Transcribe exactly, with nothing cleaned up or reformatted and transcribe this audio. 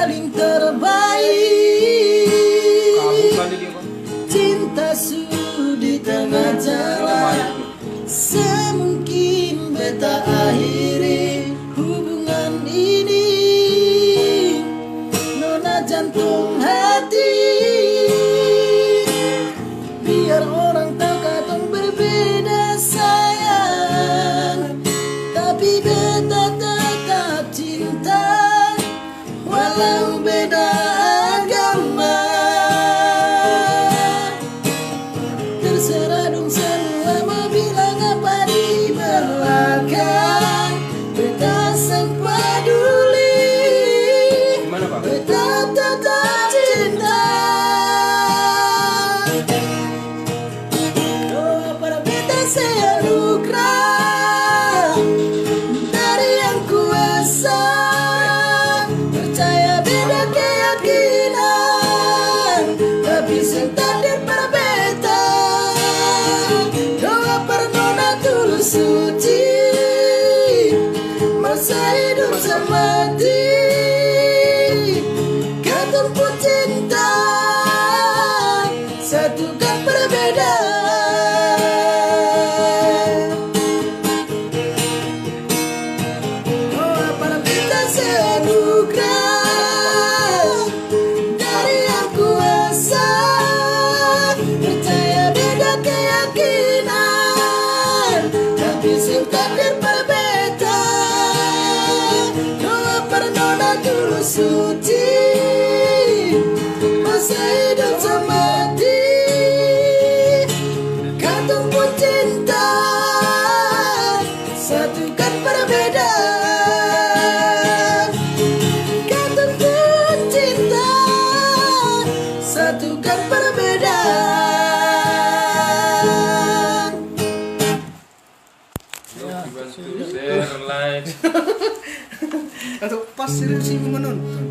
Yang terbaik, cinta su di tengah jalan. Semungkin beta akhiri hubungan ini, nona jantung hati. Biar orang tau katong berbeda, sayang, tapi beta tetap cinta, walau beda agama. Terserah dong samua mo bilang apa di belakang, beta seng paduli. Gimana, Bang? Beta tetap cinta. Doa par beta se anugrah dari Yang Kuasa. Percaya beda keyakinan, tapi seng takdir par beta. Doa par nona tulus suci, masa hidup samati. Katong pung cinta satukan perbedaan. Doa par beta se anugrah dari Yang Kuasa. Percaya beda keyakinan, tapi seng takdir par beta. Doa par nona tulus suci, masa hidup samati. Katong pung cinta satukan perbedaan. Katong pung cinta satukan perbedaan. Ya, bantu share, like. Atau pas serius sih menonton.